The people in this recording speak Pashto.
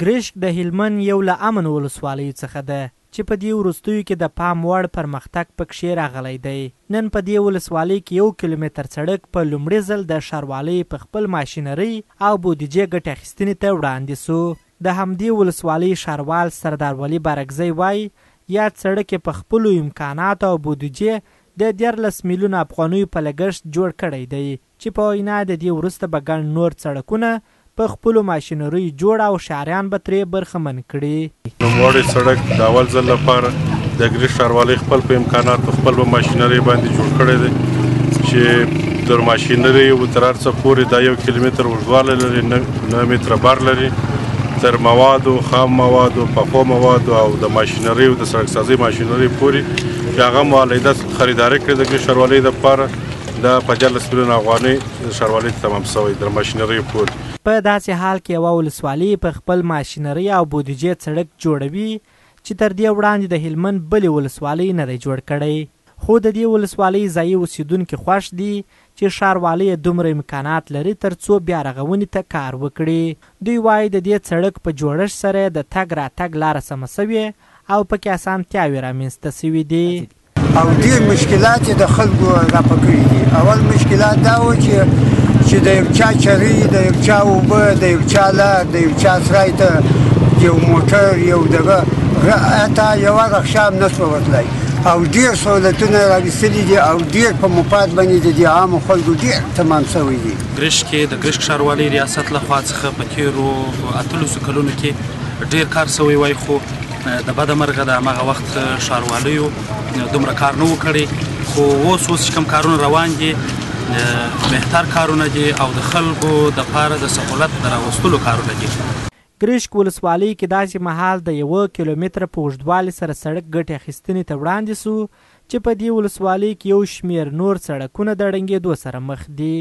ګرشک د هلمند یو له امن ولسوالیو څخه ده چې په دې وروستیو کې د پام وړ پرمختګ پکښې راغلی دی. نن په دې ولسوالۍ کې یو کیلومتر سړک په لومړي ځل د ښاروالۍ په خپل ماشینرۍ او بودیجې ګټې اخیستنې ته وړاندې شو. د همدې ولسوالۍ ښاروال سردار ولي بارکزی وايي، یاد سړک یې په خپلو امکاناتو او بودیجې د 13 میلیونه افغانیو په لګښت جوړ کړی دی. چې په وینا د دې وروسته به ګڼ نور څړکونه په خپلو ماشینریو جوړ او ښاریان به ترې برخمن کړي. نوموړی سړک د اول ځل لپاره د ګریش ښاروالۍ خپل په امکاناتو خپل په ماشینرۍ باندې جوړ کړی دی چې تر ماشینرۍ او تر هر څه پورې دا 1 کیلومتر اوږدوالی لري، 9 متره بر لري، تر موادو، خام موادو، پخو موادو او د ماشینرۍ او د سړک سازۍ ماشینرۍ پورې چې هغه مو علیحده خریداري کړې د ګریش ښاروالۍ دپاره دا په 13 میلیونه افغانۍ ښاروالۍ ته تمام شوی تر ماشینرۍ پورې. په داسې حال کې یوه ولسوالي په خپل ماشینرۍ او بودیجې څړک جوړوي چې تر دې وړاندې د هلمند بلې ولسوالۍ نه دی جوړ کړی. خو د دې ولسوالۍ ځايي اوسېدونکي خوښ دي چې ښاروالۍ یې دومره امکانات لري تر څو بیا رغونې ته کار وکړي. دوی وايي د دې څړک په جوړښت سره یې د تګ راتګ لاره سمه شوې او پکې اسانتیاوې رامنځته شوې دي. او ډیر مشکلات یې د خلکو رفع کړي دي. اول مشکلات دا و چې چې د یو چا چرۍ، د یو چا اوبه، د یو چا لار، د یو چا سرای ته یو موټر، یو دغه، حتی یوه رکشا هم نه شوه ورتلای. او ډیر سهولتونه یې راویستلي دي او ډیر په مفاد باندې د دې عامو خلکو ډیر تمام شوی دي. ګرشک کې د ګرشک ښاروالۍ ریاست له خوا څخه په تېرو 18 کلونو کې ډیر کار شوی وای، خو د بده مرغه د هماغه وخت ښاروالیو دومره کار نه و کړی. خو اوس اوس چې کوم کارونه روان دي بهتر کارونه دي او د خلکو دپاره د سهولت د راوستلو کارونه دي. ګرشک ولسوالۍ کې داسې مهال د 1 کیلومتر په اوږدوالي سره سړک ګټې اخیستنې ته وړاندې شو چې په دې ولسوالۍ کې یو شمېر نور سړکونه د ړنګېدو سره مخ دي.